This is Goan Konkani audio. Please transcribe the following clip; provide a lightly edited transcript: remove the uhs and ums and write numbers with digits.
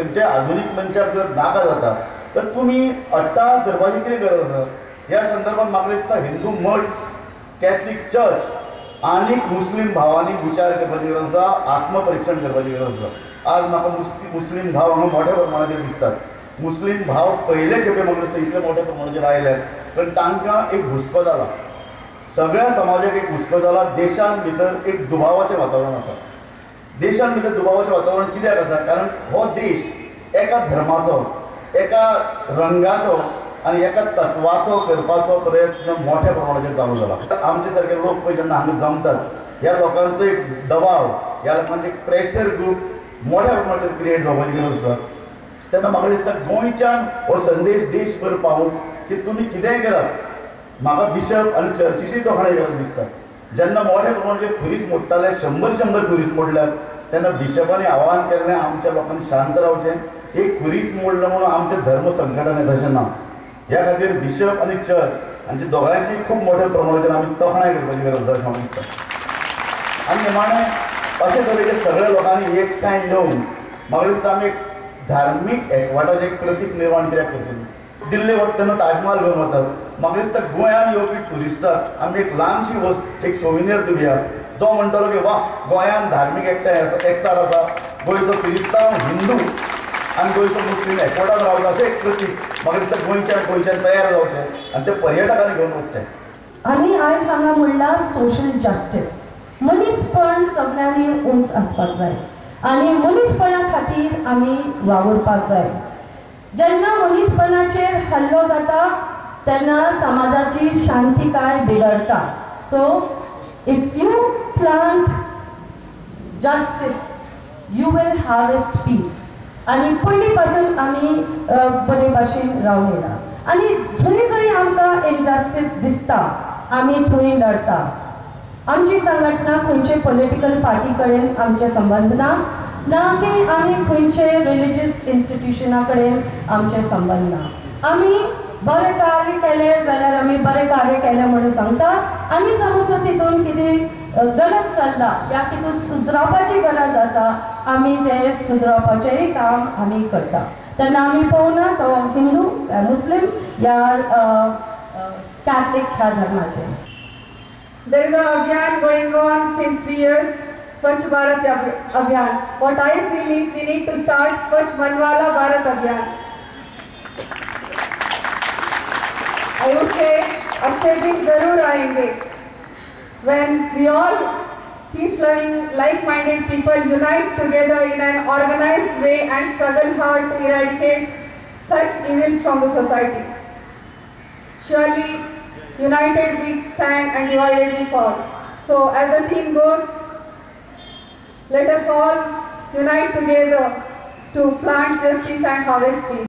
खंयच्याय आधुनीक मनशाक जर नाका जाता तर तुमी अट्टाहास धरपाची कितें गरज आसा? ह्या संदर्भात म्हाका दिसता हिंदू मठ, कॅथलीक चर्च आनी मुस्लीम भावांनी विचार करपाची गरज आसा, आत्मपरिक्षण करपाची गरज आसा. आज म्हाका मुस्लीम भाव हांगा मोठ्या प्रमाणाचेर दिसतात. मुस्लीम भाव पयले खेपे म्हाका दिसता इतले मोठ्या प्रमाणाचेर आयल्यात कारण तांकां एक हुस्को जाला, सगळ्या समाजाक एक हुस्को जाला. देशान भितर एक दुबावाचें वातावरण आसा. देशान भितर दुबावाचें वातावरण कित्याक आसा? कारण हो देश एका धर्माचो, एका रंगाचो आनी एका तत्वाचो करपाचो प्रयत्न मोठ्या प्रमाणाचेर चालू जाला. आमचे सारके लोक पळय जेन्ना हांगा जमतात, ह्या लोकांचो एक दबाव, ह्या लोकांचे एक प्रेशर ग्रूप मोठ्या प्रमाणाचेर क्रिएट जावपाची गरज आसा. तेन्ना म्हाका दिसता गोंयच्यान हो संदेश देशभर पावूं की तुमी कितेंय करात. म्हाका बिशप आनी चर्चीची तोखणाय गरज दिसता. जेन्ना मोठ्या प्रमाणाचेर खुरीस मोडटाले, 100-100 खुरीस मोडल्यात, तेन्ना बिशपांनी आवाहन केल्लें आमच्या लोकांनी शांत रावचें, एक खुरीस मोडलो म्हणून आमचें धर्म संकटान येता अशें ना. ह्या खातीर बिशप आनी चर्च हांचे दोगांयची खूब मोठ्या प्रमाणाचेर आमी तोखणाय करपाची गरज आसा अशें म्हाका दिसता. आनी निमाणें अशे तरेचे सगळ्या लोकांनी एकठांय येवन म्हाका दिसता आमी एक धार्मीक एकवटाचें एक प्रतीक निर्माण कित्याक करचें न्ही. दिल्ली वता तेन्ना ताजमहाल घेवन वतात. म्हाका दिसता गोंयांत येवपी ट्युरिस्टाक आमी एक ल्हानशी वस्त, एक सोविनियर दिवया, तो म्हणटलो की वा गोंयांत धार्मीक एकठांय आसा, एकचार आसा, गोंयचो क्रिस्तांव हिंदू आनी गोंयचो मुस्लीम एकवटान रावता अशें एक प्रतीक म्हाका दिसता गोंयच्यान तयार जावचें आनी ते पर्यटकांनी घेवन वचचें. आमी आयज हांगा म्हणलां सोशल जस्टीस, मनीसपण सगळ्यांनी उंच आसपाक जाय आनी मनीसपणा खातीर आमी वावुरपाक जाय. जेन्ना मनीसपणाचेर हल्लो जाता तेन्ना समाजाची शांतिकाय बिगडता. So if you plant justice you will harvest peace. आनी पयलीं पासून आमी बरे भाशेन रावूं येना आनी जंय जंय आमकां इनजस्टीस दिसता आमी थंय लढता. आमची संघटना खंयचे पॉलिटिकल पार्टी कडेन आमचे संबंद ना, ना की आमी खंयचे रिलिजियस इन्स्टिट्युशना कडेन आमचे संबंद ना. आमी बरें कार्य केलें जाल्यार आमी बरें कार्य केलें म्हणून सांगता. आमी समजून तितून कितें गलत चल्लां या कितें सुदरावपाची गरज आसा आमी तें सुदरावपाचेंय काम आमी करता. तेन्ना आमी पळोवना तो हिंदू, मुस्लीम या कॅथलीक ह्या धर्माचे. There is an abhiyan going on since 3 years, Swachh Bharat Abhiyan. What I feel is we need to start Swachh Manwala Bharat Abhiyan. I would say अच्छे दिन जरूर आएंगे when we all peace-loving, like-minded people unite together in an organized way and struggle hard to eradicate such evils from the society. Surely, united we stand and divided we fall. So, as the theme goes, let us all unite together to plant justice and harvest peace.